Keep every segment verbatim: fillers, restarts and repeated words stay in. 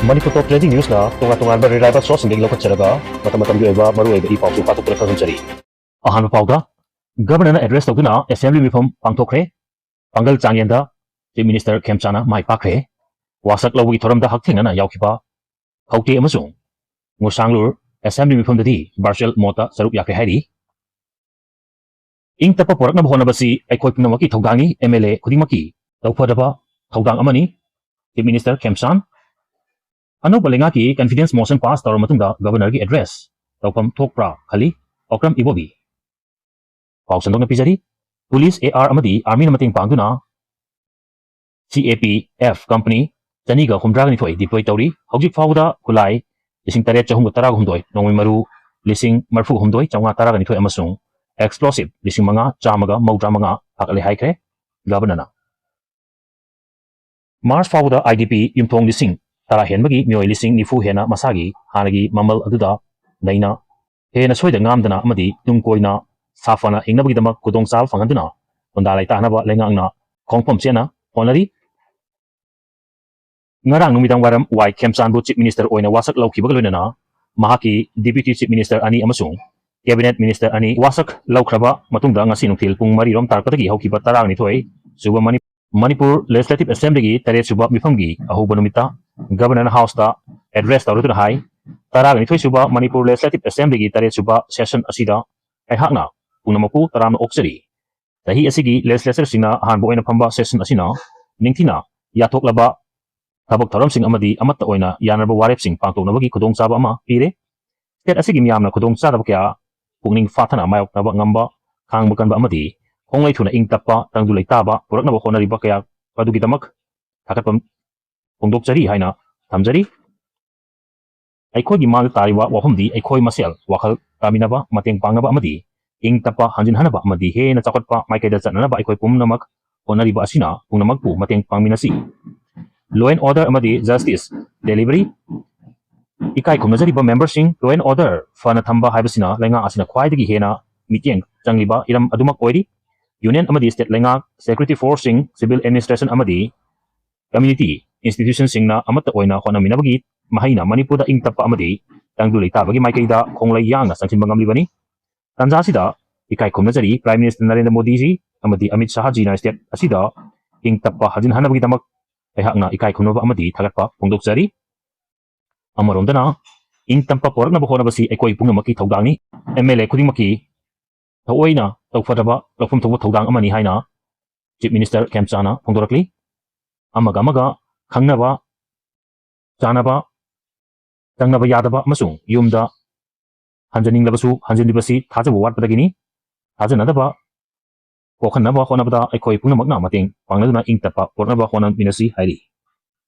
ꯃꯅꯤꯄꯨꯔ ꯇꯣꯞ trending ꯅ꯭ꯌꯨꯁꯅ ꯇꯣꯉꯥꯟ ꯇꯣꯉꯥꯟꯕ reliable ꯁꯣꯔꯁꯁꯤꯡꯗꯒꯤ ꯂꯧꯈꯠꯆꯔꯒ ꯃꯇꯝ ꯃꯇꯝꯒꯤ ꯑꯣꯏꯕ ꯃꯔꯨꯑꯣꯏꯕ ꯏ ꯄꯥꯎꯁꯨ ꯄꯥꯊꯣꯛꯇꯨꯅ ꯈꯪꯍꯟꯖꯔꯤ꯫ ꯑꯍꯥꯟꯕ ꯄꯥꯎꯗ, ꯒꯕꯔꯅꯔꯅ ꯑꯦꯗ꯭ꯔꯦꯁ ꯇꯧꯗꯨꯅ ꯑꯦꯁꯦꯝꯕ꯭ꯂꯤ ꯃꯤꯐꯝ ꯄꯥꯡꯊꯣꯛꯈ꯭ꯔꯦ꯫ ꯄꯥꯡꯒꯜ ꯆꯥꯡꯌꯦꯟꯗ ꯆꯤꯐ ꯃꯤꯅꯤꯁꯇꯔ ꯈꯦꯝꯆꯥꯟꯅ ꯃꯥꯏ ꯄꯥꯛꯈ꯭ꯔꯦ꯫ ꯋꯥꯁꯛ ꯂꯧꯕꯒꯤ ꯊꯧꯔꯝꯗ ꯍꯛꯊꯦꯡꯅꯅ ꯌꯥꯎꯈꯤꯕ ꯈꯧꯇꯦ ꯑꯃꯁꯨꯡ ꯉꯨꯁꯥꯡꯂꯨꯔ ꯑꯦꯁꯦꯝꯕ꯭ꯂꯤ ꯃꯤꯐꯝꯗꯗꯤ ꯚꯔꯆꯨꯑꯦꯜ ꯃꯣꯗꯇ ꯁꯔꯨꯛ ꯌꯥꯈ꯭ꯔꯦ ꯍꯥꯏꯔꯤ꯫ ꯏꯪ ꯇꯞꯄ ꯄꯨꯔꯛꯅꯕ ꯍꯣꯠꯅꯕꯁꯤ ꯑꯩꯈꯣꯏ ꯄꯨꯝꯅꯃꯛꯀꯤ ꯊꯧꯗꯥꯡꯅꯤ꯫ ꯑꯦꯝ ꯑꯦꯜ ꯑꯦ ꯈꯨꯗꯤꯡꯃꯛꯀꯤ ꯇꯧꯐꯗꯕ ꯊꯧꯗꯥꯡ ꯑꯃꯅꯤ꯫ Chief minister Khemchand. ꯑꯅꯧꯕ ꯂꯩꯉꯥꯛꯀꯤ ꯀꯟꯐꯤꯗꯦꯟꯁ ꯃꯣꯁꯟ ꯄꯥꯁ ꯇꯧꯔꯕ ꯃꯇꯨꯡꯗ ꯒꯕꯔꯅꯔꯒꯤ ꯑꯦꯗ꯭ꯔꯦꯁ ꯇꯧꯐꯝ ꯊꯣꯛꯄ꯭ꯔꯥ ꯈꯜꯂꯤ꯫ ꯑꯣꯀ꯭ꯔꯝ ꯏꯕꯣꯕꯤ꯫ ꯄꯥꯎ ꯁꯟꯗꯣꯛꯅ ꯄꯤꯖꯔꯤ꯫ ꯄꯨꯂꯤꯁ, ꯑꯦ ꯑꯥꯔ ꯑꯃꯗꯤ ꯑꯥꯔꯃꯤꯅ ꯃꯇꯦꯡ ꯄꯥꯡꯗꯨꯅ ꯁꯤ ꯑꯦ ꯄꯤ ꯑꯦꯐ ꯀꯝꯄꯅꯤ ꯆꯅꯤꯒ ꯍꯨꯝꯗ꯭ꯔꯥꯒ ꯅꯤꯊꯣꯏ ꯗꯤꯄ꯭ꯂꯣꯏ ꯇꯧꯔꯤ꯫ ꯍꯧꯖꯤꯛ ꯐꯥꯎꯕꯗ ꯈꯨꯠꯂꯥꯏ ꯂꯤꯁꯤꯡ ꯇꯔꯦꯠ ꯆꯍꯨꯝꯒ ꯇꯔꯥꯒ ꯍꯨꯝꯗꯣꯏ, ꯅꯣꯡꯃꯩ ꯃꯔꯨ ꯂꯤꯁꯤꯡ ꯃꯔꯤꯐꯨꯒ ꯍꯨꯝꯗꯣꯏ, ꯆꯥꯝꯃꯉꯥ ꯇꯔꯥꯒ ꯅꯤꯊꯣꯏ ꯑꯃꯁꯨꯡ ꯑꯦꯛꯁꯄ꯭ꯂꯣꯁꯤꯞ ꯂꯤꯁꯤꯡ ꯃꯉꯥ ꯆꯥꯝꯃꯒ ꯃꯧꯗ꯭ꯔꯥ ꯃꯉꯥ ꯐꯥꯒꯠꯂꯦ ꯍꯥꯏꯈ꯭ꯔꯦ ꯒꯕꯔꯅꯔꯅ꯫ ꯃꯥꯔꯆ ꯐꯥꯎꯕꯗ ꯑꯥꯏ ꯗꯤ ꯄꯤ ꯌꯨꯝꯊꯣꯡ ꯂꯤꯁꯤꯡ ꯇꯔꯥ ꯍꯦꯟꯕꯒꯤ ꯃꯤꯑꯣꯏ ꯂꯤꯁꯤꯡ ꯅꯤꯐꯨ ꯍꯦꯟꯅ ꯃꯁꯥꯒꯤ ꯍꯥꯟꯅꯒꯤ ꯃꯃꯜ ꯑꯗꯨꯗ ꯂꯩꯅ ꯍꯦꯟꯅ ꯁꯣꯏꯗ ꯉꯥꯝꯗꯅ ꯑꯃꯗꯤ ꯇꯨꯡ ꯀꯣꯏꯅ ꯁꯥꯐꯅ ꯍꯤꯡꯅꯕꯒꯤꯗꯃꯛ ꯈꯨꯗꯣꯡꯆꯥꯕ ꯐꯪꯍꯟꯗꯨꯅ ꯈꯨꯟꯗꯥ ꯂꯩꯇꯥꯅꯕ ꯂꯩꯉꯥꯛꯅ ꯈꯣꯡꯐꯝ ꯆꯦꯠꯅ ꯍꯣꯠꯅꯔꯤ꯫ ꯉꯔꯥꯡ ꯅꯨꯃꯤꯗꯥꯡ ꯋꯥꯏꯔꯝ ꯋꯥꯏ ꯈꯦꯝꯆꯥꯟꯕꯨ ꯆꯤꯐ ꯃꯤꯅꯤꯁꯇꯔ ꯑꯣꯏꯅ ꯋꯥꯁꯛ ꯂꯧꯈꯤꯕꯒ ꯂꯣꯏꯅꯅ ꯃꯍꯥꯛꯀꯤ ꯗꯤꯄ꯭ꯌꯨꯇꯤ ꯆꯤꯐ ꯃꯤꯅꯤꯁꯇꯔ ꯑꯅꯤ ꯑꯃꯁꯨꯡ ꯀꯦꯕꯤꯅꯦꯠ ꯃꯤꯅꯤꯁꯇꯔ ꯑꯅꯤ ꯋꯥꯁꯛ ꯂꯧꯈ꯭ꯔꯕ ꯃꯇꯨꯡꯗ ꯉꯁꯤ ꯅꯨꯡꯊꯤꯜ ꯄꯨꯡ ꯃꯔꯤ ꯔꯣꯝ ꯇꯥꯔꯛꯄꯗꯒꯤ ꯍꯧꯈꯤꯕ ꯇꯔꯥꯅꯤꯊꯣꯏ ꯁꯨꯕ ꯃꯅꯤ-, ꯃꯅꯤꯄꯨꯔ ꯂꯦꯖꯤꯁꯂꯦꯇꯤꯚ ꯑꯦꯁꯦꯝꯕ꯭ꯂꯤꯒꯤ ꯇꯔꯦꯠ ꯁꯨꯕ ꯃꯤꯐꯝꯒꯤ ꯑꯍꯧꯕ ꯅꯨꯃꯤꯠꯇ ꯒꯕꯔꯅꯔꯅ ꯍꯥꯎꯁꯇ ꯑꯦꯗ꯭ꯔꯦꯁ ꯇꯧꯔꯗꯨꯅ ꯍꯥꯏ, "ꯇꯔꯥꯅꯤꯊꯣꯏ ꯁꯨꯕ ꯃꯅꯤꯄꯨꯔ ꯂꯦꯖꯤꯁꯂꯦꯇꯤꯚ ꯑꯦꯁꯦꯝꯕ꯭ꯂꯤꯒꯤ ꯇꯔꯦꯠ ꯁꯨꯕ ꯁꯦꯁꯟ ꯑꯁꯤꯗ ꯑꯩꯍꯥꯛꯅ ꯄꯨꯝꯅꯃꯛꯄꯨ ꯇꯔꯥꯝꯅ ꯑꯣꯛꯆꯔꯤ꯫ ꯆꯍꯤ ꯑꯁꯤꯒꯤ ꯂꯦꯖꯤꯁꯂꯦꯆꯔꯁꯤꯡꯅ ꯑꯍꯥꯟꯕ ꯑꯣꯏꯅ ꯐꯝꯕ ꯁꯦꯁꯟ ꯑꯁꯤꯅ ꯅꯤꯡꯊꯤꯅ ꯌꯥꯊꯣꯛꯂꯕ ꯊꯕꯛ ꯊꯧꯔꯝꯁꯤꯡ ꯑꯃꯗꯤ ꯑꯃꯠꯇ ꯑꯣꯏꯅ ꯌꯥꯅꯔꯕ ꯋꯥꯔꯦꯞꯁꯤꯡ ꯄꯥꯡꯊꯣꯛꯅꯕꯒꯤ ꯈꯨꯗꯣꯡꯆꯥꯕ ꯑꯃ ꯄꯤꯔꯦ꯫ ꯁ꯭ꯇꯦꯠ ꯑꯁꯤꯒꯤ ꯃꯤꯌꯥꯝꯅ ꯈꯨꯗꯣꯡꯆꯥꯗꯕ ꯀꯌꯥ ꯄꯨꯛꯅꯤꯡ ꯐꯥꯊꯅ ꯃꯥꯌꯣꯛꯅꯕ ꯉꯝꯕ, ꯈꯥꯡꯕ ꯀꯟꯕ ꯑꯃꯗꯤ ꯈꯣꯡꯂꯩ ꯊꯨꯅ ꯏꯪ ꯇꯞꯄ, ꯇꯪꯗꯨ ꯂꯩꯇꯥꯕ ꯄꯨꯔꯛꯅꯕ ꯍꯣꯠꯅꯔꯤꯕ ꯀꯌꯥ ꯑꯗꯨꯒꯤꯗꯃꯛ ꯊꯥꯒꯠꯄ ꯐꯣꯡꯗꯣꯛꯆꯔꯤ" ꯍꯥꯏꯅ ꯊꯝꯖꯔꯤ꯫ ꯑꯩꯈꯣꯏꯒꯤ ꯃꯥꯡꯗ ꯇꯥꯔꯤꯕ ꯋꯥꯐꯝꯗꯤ ꯑꯩꯈꯣꯏ ꯃꯁꯦꯜ ꯋꯥꯈꯜ ꯇꯥꯃꯤꯟꯅꯕ, ꯃꯇꯦꯡ ꯄꯥꯡꯅꯕ ꯑꯃꯗꯤ ꯏꯪ ꯇꯞꯄ ꯍꯟꯖꯤꯟꯍꯟꯅꯕ ꯑꯃꯗꯤ ꯍꯦꯟꯅ ꯆꯥꯎꯈꯠꯄ ꯃꯥꯏꯀꯩꯗ ꯆꯠꯅꯅꯕ ꯑꯩꯈꯣꯏ ꯄꯨꯝꯅꯃꯛ ꯍꯣꯠꯅꯔꯤꯕ ꯑꯁꯤꯅ ꯄꯨꯝꯅꯃꯛꯄꯨ ꯃꯇꯦꯡ ꯄꯥꯡꯃꯤꯟꯅꯁꯤ꯫ Law and order ꯑꯃꯗꯤ justice delivery꯫ ꯏꯀꯥꯏ ꯈꯨꯝꯅꯖꯔꯤꯕ ꯃꯦꯝꯕꯔꯁꯤꯡ, law and order ꯐꯅ ꯊꯝꯕ ꯍꯥꯏꯕꯁꯤꯅ ꯂꯩꯉꯥꯛ ꯑꯁꯤꯅ ꯈ꯭ꯋꯥꯏꯗꯒꯤ ꯍꯦꯟꯅ ꯃꯤꯠꯌꯦꯡ ꯆꯪꯂꯤꯕ ꯍꯤꯔꯝ ꯑꯗꯨꯃꯛ ꯑꯣꯏꯔꯤ꯫ ꯌꯨꯅꯤꯌꯟ ꯑꯃꯗꯤ ꯁ꯭ꯇꯦꯠ ꯂꯩꯉꯥꯛ, ꯁꯦꯀ꯭ꯌꯨꯔꯤꯇꯤ ꯐꯣꯔꯁꯁꯤꯡ, ꯁꯤꯚꯤꯜ ꯑꯦꯗꯃꯤꯅꯤꯁꯇ꯭ꯔꯦꯁꯟ ꯑꯃꯗꯤ ꯀꯝꯃ꯭ꯌꯨꯅꯤꯇꯤ institutionꯁꯤꯡꯅ ꯑꯃꯠꯇ ꯑꯣꯏꯅ ꯍꯣꯠꯅꯃꯤꯟꯅꯕꯒꯤ ꯃꯍꯩꯅ ꯃꯅꯤꯄꯨꯔꯗ ꯏꯪ ꯇꯞꯄ ꯑꯃꯗꯤ ꯇꯪꯗꯨ ꯂꯩꯇꯥꯕꯒꯤ ꯃꯥꯏꯀꯩꯗ ꯈꯣꯡꯂꯩ ꯌꯥꯡꯅ ꯆꯪꯁꯤꯟꯕ ꯉꯝꯂꯤꯕꯅꯤ꯫ ꯇꯥꯟꯖꯥ ꯑꯁꯤꯗ ꯏꯀꯥꯏ ꯈꯨꯝꯅꯖꯔꯤ Prime Minister ꯅꯔꯦꯟꯗ꯭ꯔ ꯃꯣꯗꯤꯖꯤ ꯑꯃꯗꯤ ꯑꯃꯤꯠ ꯁꯥꯍꯖꯤꯅ state ꯑꯁꯤꯗ ꯏꯪ ꯇꯞꯄ ꯍꯟꯖꯤꯟꯍꯟꯅꯕꯒꯤꯗꯃꯛ ꯑꯩꯍꯥꯛꯅ ꯏꯀꯥꯏ ꯈꯨꯝꯅꯕ ꯑꯃꯗꯤ ꯊꯥꯒꯠꯄ ꯐꯣꯡꯗꯣꯛꯆꯔꯤ꯫ ꯑꯃꯔꯣꯝꯗꯅ ꯏꯪ ꯇꯞꯄ ꯄꯣꯔꯛꯅꯕ ꯍꯣꯠꯅꯕꯁꯤ ꯑꯩꯈꯣꯏ ꯄꯨꯝꯅꯃꯛꯀꯤ ꯊꯧꯗꯥꯡꯅꯤ꯫ MLA ꯈꯨꯗꯤꯡꯃꯛꯀꯤ ꯊꯑꯣꯏꯅ ꯇꯧꯐꯗꯕ ꯂꯧꯐꯝ ꯊꯣꯛꯄ ꯊꯧꯗꯥꯡ ꯑꯃꯅꯤ ꯍꯥꯏꯅ Chief Minister ꯈꯦꯝꯆꯥꯅ ꯐꯣꯡꯗꯣꯔꯛꯂꯤ꯫ ꯑꯃꯒ ꯑꯃꯒ ꯈꯪꯅꯕ, ꯆꯥꯅꯕ, ꯆꯪꯅꯕ ꯌꯥꯗꯕ ꯑꯃꯁꯨꯡ ꯌꯨꯝꯗ ꯍꯟꯖꯅꯤꯡꯂꯕꯁꯨ ꯍꯟꯖꯤꯜꯂꯤꯕꯁꯤ ꯊꯥꯖꯕ ꯋꯥꯠꯄꯗꯒꯤꯅꯤ꯫ ꯊꯥꯖꯅꯗꯕ ꯀꯣꯛꯍꯟꯅꯕ ꯍꯣꯠꯅꯕꯗ ꯑꯩꯈꯣꯏ ꯄꯨꯝꯅꯃꯛꯅ ꯃꯇꯦꯡ ꯄꯥꯡꯅꯗꯨꯅ ꯏꯪ ꯇꯞꯄ ꯄꯨꯔꯛꯅꯕ ꯍꯣꯠꯅꯃꯤꯟꯅꯁꯤ ꯍꯥꯏꯔꯤ꯫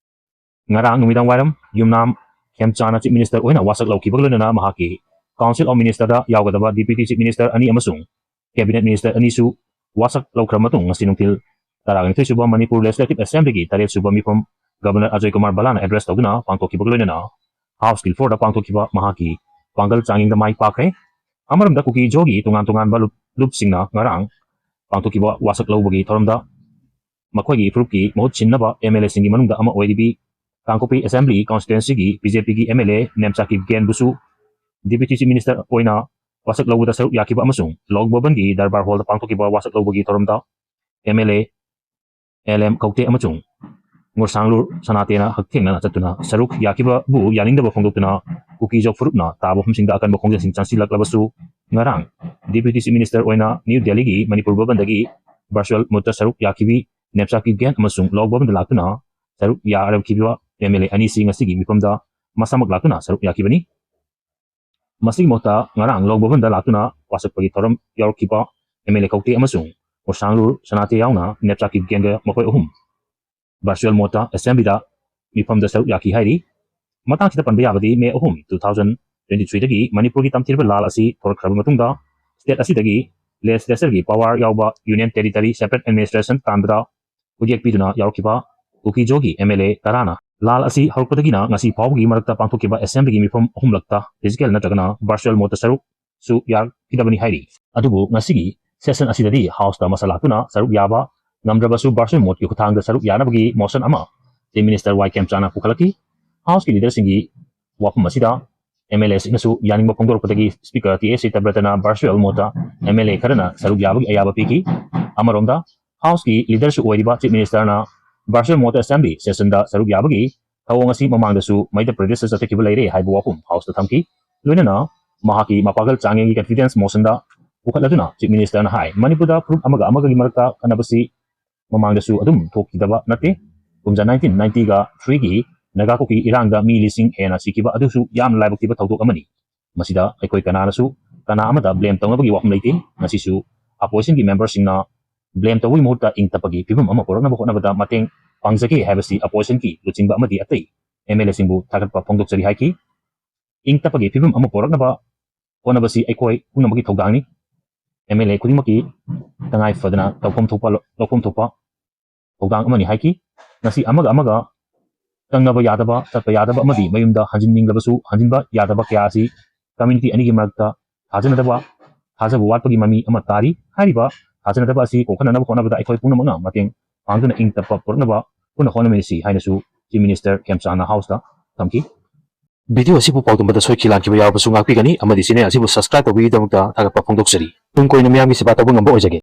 ꯉꯔꯥꯡ ꯅꯨꯃꯤꯗꯥꯡ ꯋꯥꯏꯔꯝ ꯌꯨꯝꯅꯥꯝ ꯈꯦꯝꯆꯥꯅ Chief Minister ꯑꯣꯏꯅ ꯋꯥꯁꯛ ꯂꯧꯈꯤꯕꯒ ꯂꯣꯏꯅꯅ ꯃꯍꯥꯛꯀꯤ Council of Ministerꯗ ꯌꯥꯎꯒꯗꯕ Deputy Chief Minister ꯑꯅꯤ ꯑꯃꯁꯨꯡ Cabinet Minister ꯑꯅꯤꯁꯨ ꯋꯥꯁꯛ ꯂꯧꯈ꯭ꯔ ꯃꯇꯨꯡ ꯉꯁꯤ ꯅꯨꯡꯊꯤꯜ ꯇꯔꯥꯅꯤꯊꯣꯏ ꯁꯨꯕ ꯃꯅꯤꯄꯨꯔ Legislative Assemblyꯒꯤ ꯇꯔꯦꯠ ꯁꯨꯕ ꯃꯤꯐꯝ Governor ꯑꯖꯣꯏ ꯀꯨꯃꯥꯔ ꯕꯂꯥꯅ address ꯇꯧꯗꯨꯅ ꯄꯥꯡꯊꯣꯛꯈꯤꯕꯒ ꯂꯣꯏꯅꯅ House Guild Fourꯗ ꯄꯥꯡꯊꯣꯛꯈꯤꯕ ꯃꯍꯥꯛꯀꯤ ꯄꯥꯡꯒꯜ ꯆꯥꯡꯌꯦꯡꯗ ꯃꯥꯏ ꯄꯥꯛꯈ꯭ꯔꯦ꯫ ꯑꯃꯔꯣꯝꯗ ꯀꯨꯀꯤ ꯖꯣꯒꯤ ꯇꯣꯉꯥꯟ ꯇꯣꯉꯥꯟꯕ ꯂꯨꯞ-, ꯂꯨꯞꯁꯤꯡꯅ ꯉꯔꯥꯡ ꯄꯥꯡꯊꯣꯛꯈꯤꯕ ꯋꯥꯁꯛ ꯂꯧꯕꯒꯤ ꯊꯧꯔꯝꯗ ꯃꯈꯣꯏꯒꯤ ꯐꯨꯔꯨꯞꯀꯤ ꯃꯍꯨꯠ ꯁꯤꯟꯅꯕ MLAꯁꯤꯡꯒꯤ ꯃꯅꯨꯡꯗ ꯑꯃ ꯑꯣꯏꯔꯤꯕꯤ ꯀꯥꯡꯄꯣꯛꯄꯤ Assembly Constituencyꯒꯤ BJPꯒꯤ MLA ꯅꯦꯝꯆꯥꯀꯤꯞ ꯒꯦꯟꯕꯨꯁꯨ Deputy Chief Minister ꯑꯣꯏꯅ ꯋꯥꯁꯛ ꯂꯧꯕꯗ ꯁꯔꯨꯛ ꯌꯥꯈꯤꯕ ꯑꯃꯁꯨꯡ ꯂꯣꯛ ꯚꯕꯟꯒꯤ ꯗꯔꯕꯥꯔ ꯍꯣꯜꯗ ꯄꯥꯡꯊꯣꯛꯈꯤꯕ ꯋꯥꯁꯛ ꯂꯧꯕꯒꯤ ꯊꯧꯔꯝꯗ MLA ꯑꯦꯜ ꯑꯦꯝ ꯀꯧꯇꯦ ꯑꯃꯁꯨꯡ ꯉꯨꯔꯁꯥꯡꯂꯨꯔ ꯁꯅꯥꯇꯦꯅ ꯍꯛꯊꯦꯡꯅꯅ ꯆꯠꯇꯨꯅ ꯁꯔꯨꯛ ꯌꯥꯈꯤꯕꯕꯨ ꯌꯥꯅꯤꯡꯗꯕ ꯐꯣꯡꯗꯣꯛꯇꯨꯅ ꯀꯨꯀꯤ ꯖꯣ ꯐꯨꯔꯨꯞꯅ ꯇꯥꯕ ꯃꯐꯝꯁꯤꯡꯗ ꯑꯀꯟꯕ ꯈꯣꯡꯖꯪꯁꯤꯡ ꯆꯪꯁꯤꯜꯂꯛꯂꯕꯁꯨ ꯉꯔꯥꯡ Deputy Chief Minister ꯑꯣꯏꯅ ꯅ꯭ꯌꯨ ꯗꯦꯜꯂꯤꯒꯤ ꯃꯅꯤꯄꯨꯔ ꯚꯕꯟꯗꯒꯤ virtual modeꯇ ꯁꯔꯨꯛ ꯌꯥꯈꯤꯕꯤ ꯅꯦꯝꯆꯥꯀꯤꯞ ꯒꯦꯟ ꯑꯃꯁꯨꯡ ꯂꯣꯛ ꯚꯕꯟꯗ ꯂꯥꯛꯇꯨꯅ ꯁꯔꯨꯛ ꯌꯥꯔꯛꯈꯤꯕ MLA ꯑꯅꯤꯁꯤ ꯉꯁꯤꯒꯤ ꯃꯤꯐꯝꯗ ꯃꯁꯥꯃꯛ ꯂꯥꯛꯇꯨꯅ ꯁꯔꯨꯛ ꯌꯥꯈꯤꯕꯅꯤ꯫ ꯃꯁꯤꯒꯤ ꯃꯍꯨꯠꯇ ꯉꯔꯥꯡ ꯂꯣꯛ ꯚꯕꯟꯗ ꯂꯥꯛꯇꯨꯅ ꯋꯥꯁꯛꯄꯒꯤ ꯊꯧꯔꯝ ꯌꯥꯎꯔꯛꯈꯤꯕ MLA ꯀꯧꯇꯦ ꯑꯃꯁꯨꯡ ꯉꯨꯔꯁꯥꯡꯂꯨꯔ ꯁꯅꯥꯇꯦ ꯌꯥꯎꯅ ꯅꯦꯝꯆꯥꯀꯤꯞ ꯒꯦꯟꯒ ꯃꯈꯣꯏ ꯑꯍꯨꯝ virtual modeꯇ Assemblyꯗ ꯃꯤꯐꯝꯗ ꯁꯔꯨꯛ ꯌꯥꯈꯤ ꯍꯥꯏꯔꯤ꯫ ꯃꯇꯥꯡꯁꯤꯗ ꯄꯟꯕ ꯌꯥꯕꯗꯤ May ꯑꯍꯨꯝ, two thousand twenty threeꯗꯒꯤ ꯃꯅꯤꯄꯨꯔꯒꯤ ꯇꯝꯊꯤꯔꯕ ꯂꯥꯜ ꯑꯁꯤ ꯊꯣꯔꯛꯈ꯭ꯔꯕ ꯃꯇꯨꯡꯗ state ꯑꯁꯤꯗꯒꯤ legislatureꯒꯤ power ꯌꯥꯎꯕ Union Territory separate administration ꯇꯥꯟꯕꯗ ꯈꯨꯠꯌꯦꯛ ꯄꯤꯗꯨꯅ ꯌꯥꯎꯔꯛꯈꯤꯕ ꯀꯨꯀꯤ ꯖꯣꯒꯤ MLA ꯇꯔꯥꯅ ꯂꯥꯜ ꯑꯁꯤ ꯍꯧꯔꯛꯄꯗꯒꯤꯅ ꯉꯁꯤ ꯐꯥꯎꯕꯒꯤ ꯃꯔꯛꯇ ꯄꯥꯡꯊꯣꯛꯈꯤꯕ Assemblyꯒꯤ ꯃꯤꯐꯝ ꯑꯍꯨꯝꯂꯛꯇ physical ꯅꯠꯇ꯭ꯔꯒꯅ virtual modeꯇ ꯁꯔꯨꯛꯁꯨ ꯌꯥꯈꯤꯗꯕꯅꯤ ꯍꯥꯏꯔꯤ꯫ ꯑꯗꯨꯕꯨ ꯉꯁꯤꯒꯤ session ꯑꯁꯤꯗꯗꯤ Houseꯇ ꯃꯁꯥ ꯂꯥꯛꯇꯨꯅ ꯁꯔꯨꯛ ꯌꯥꯕ ꯉꯝꯗ꯭ꯔꯕꯁꯨ virtual modeꯀꯤ ꯈꯨꯠꯊꯥꯡꯗ ꯁꯔꯨꯛ ꯌꯥꯅꯕꯒꯤ motion ꯑꯃ Chief Minister ꯋꯥꯏ ꯈꯦꯝꯆꯥꯟꯅ ꯄꯨꯈꯠꯂꯛꯈꯤ꯫ House ꯀꯤ leader ꯁꯤꯡꯒꯤ ꯋꯥꯐꯝ ꯑꯁꯤꯗ M L A ꯁꯤꯡꯅꯁꯨ ꯌꯥꯅꯤꯡꯕ ꯐꯣꯡꯗꯣꯔꯛꯄꯗꯒꯤ Speaker T S ꯁꯤꯇꯕ꯭ꯔꯇꯅ virtual mode the M L A ꯈꯔꯅ ꯁꯔꯨꯛ ꯌꯥꯕꯒꯤ ꯑꯌꯥꯕ ꯄꯤꯈꯤ꯫ ꯑꯃꯔꯣꯝꯗ House ꯀꯤ leader ꯁꯨ ꯑꯣꯏꯔꯤꯕ Chief Minister ꯅ virtual mode assembly session ꯗ ꯁꯔꯨꯛ ꯌꯥꯕꯒꯤ ꯊꯧꯑꯣꯡ ꯑꯁꯤ ꯃꯃꯥꯡꯗꯁꯨ Madhya Pradesh ꯇ ꯆꯠꯊꯈꯤꯕ ꯂꯩꯔꯦ ꯍꯥꯏꯕ ꯋꯥꯐꯝ House ꯇ ꯊꯝꯈꯤ꯫ ꯂꯣꯏꯅꯅ ꯃꯍꯥꯛꯀꯤ ꯃꯄꯥꯡꯒꯜ ꯆꯥꯡꯌꯦꯡꯒꯤ confidence motion ꯗ ꯄꯨꯈꯠꯂꯗꯨꯅ Chief Minister ꯅ ꯍꯥꯏ, ꯃꯅꯤꯄꯨꯔꯗ ꯐꯨꯔꯨꯞ ꯑꯃꯒ ꯑꯃꯒꯒꯤ ꯃꯔꯛꯇ ꯈꯠꯅꯕꯁꯤ ꯃꯃꯥꯡꯗꯁꯨ ꯑꯗꯨꯝ ꯊꯣꯛꯈꯤꯗꯕ ꯅꯠꯇꯦ꯫ ꯀꯨꯝꯖꯥ nineteen ninety ꯒ three ꯒꯤ ꯅꯥꯒꯥ ꯀꯨꯀꯤ ꯏꯔꯥꯡꯗ ꯃꯤ ꯂꯤꯁꯤꯡ ꯍꯦꯟꯅ ꯁꯤꯈꯤꯕ ꯑꯗꯨꯁꯨ ꯌꯥꯝꯅ ꯂꯥꯏꯕꯛ ꯊꯤꯕ ꯊꯧꯗꯣꯛ ꯑꯃꯅꯤ꯫ ꯃꯁꯤꯗ ꯑꯩꯈꯣꯏ ꯀꯅꯥꯅꯁꯨ ꯀꯅꯥ ꯑꯃꯗ blame ꯇꯧꯅꯕꯒꯤ ꯋꯥꯐꯝ ꯂꯩꯇꯦ꯫ ꯉꯁꯤꯁꯨ opposition ꯒꯤ member ꯁꯤꯡꯅ blame ꯇꯧꯕꯒꯤ ꯃꯍꯨꯠꯇ ꯏꯪ ꯇꯞꯄꯒꯤ ꯐꯤꯕꯝ ꯑꯃ ꯄꯨꯔꯛꯅꯕ ꯍꯣꯠꯅꯕꯗ ꯃꯇꯦꯡ ꯄꯥꯡꯖꯒꯦ ꯍꯥꯏꯕꯁꯤ opposition ꯒꯤ ꯂꯨꯆꯤꯡꯕ ꯑꯃꯗꯤ ꯑꯇꯩ M L A ꯁꯤꯡꯕꯨ ꯊꯥꯒꯠꯄ ꯐꯣꯡꯗꯣꯛꯆꯔꯤ ꯍꯥꯏꯈꯤ꯫ ꯏꯪ ꯇꯞꯄꯒꯤ ꯐꯤꯕꯝ ꯑꯃ ꯄꯨꯔꯛꯅꯕ ꯍꯣꯠꯅꯕꯁꯤ ꯑꯩꯈꯣꯏ ꯄꯨꯝꯅꯃꯛꯀꯤ ꯊꯧꯗꯥꯡꯅꯤ꯫ M L A ꯈꯨꯗꯤꯡꯃꯛꯀꯤ ꯇꯉꯥꯏ ꯐꯗꯅ ꯇꯧꯐꯝ ꯊꯣꯛꯄ ꯂꯧꯐꯝ ꯊꯣꯛꯄ ꯊꯧꯗꯥꯡ ꯑꯃꯅꯤ ꯍꯥꯏꯈꯤ꯫ ꯉꯁꯤ ꯑꯃꯒ ꯑꯃꯒ ꯆꯪꯅꯕ ꯌꯥꯗꯕ, ꯆꯠꯄ ꯌꯥꯗꯕ ꯑꯃꯗꯤ ꯃꯌꯨꯝꯗ ꯍꯟꯖꯤꯟꯅꯤꯡꯂꯕꯁꯨ ꯍꯟꯖꯤꯟꯕ ꯌꯥꯗꯕ ꯀꯌꯥ ꯑꯁꯤ community ꯑꯅꯤꯒꯤ ꯃꯔꯛꯇ ꯊꯥꯖꯅꯗꯕ, ꯊꯥꯖꯕ ꯋꯥꯠꯄꯒꯤ ꯃꯃꯤ ꯑꯃ ꯇꯥꯔꯤ꯫ ꯍꯥꯏꯔꯤꯕ ꯊꯥꯖꯅꯗꯕ ꯑꯁꯤ ꯀꯣꯛꯍꯟꯅꯅꯕ ꯍꯣꯠꯅꯕꯗ ꯑꯩꯈꯣꯏ ꯄꯨꯝꯅꯃꯛꯅ ꯃꯇꯦꯡ ꯄꯥꯡꯗꯨꯅ ꯏꯪ ꯇꯞꯄ ꯄꯨꯔꯛꯅꯕ ꯄꯨꯟꯅ ꯍꯣꯠꯅꯃꯤꯟꯅꯁꯤ ꯍꯥꯏꯅꯁꯨ Chief Minister ꯈꯦꯝꯆꯥꯟꯅ House ꯇ ꯊꯝꯈꯤ꯫ Video ꯑꯁꯤꯕꯨ ꯄꯥꯎꯗꯝꯕꯗ ꯁꯣꯏꯈꯤ ꯂꯥꯟꯈꯤꯕ ꯌꯥꯎꯔꯕꯁꯨ ꯉꯥꯛꯄꯤꯒꯅꯤ ꯑꯃꯗꯤ channel ꯑꯁꯤꯕꯨ subscribe ꯇꯧꯕꯤꯕꯒꯤꯗꯃꯛꯇ ꯊꯥꯒꯠꯄ ꯐꯣꯡꯗꯣꯛꯆꯔꯤ꯫ ꯇꯨꯡ ꯀꯣꯏꯅ ꯃꯤꯌꯥꯝꯒꯤ ꯁꯦꯕꯥ ꯇꯧꯕ ꯉꯝꯕ ꯑꯣꯏꯖꯒꯦ꯫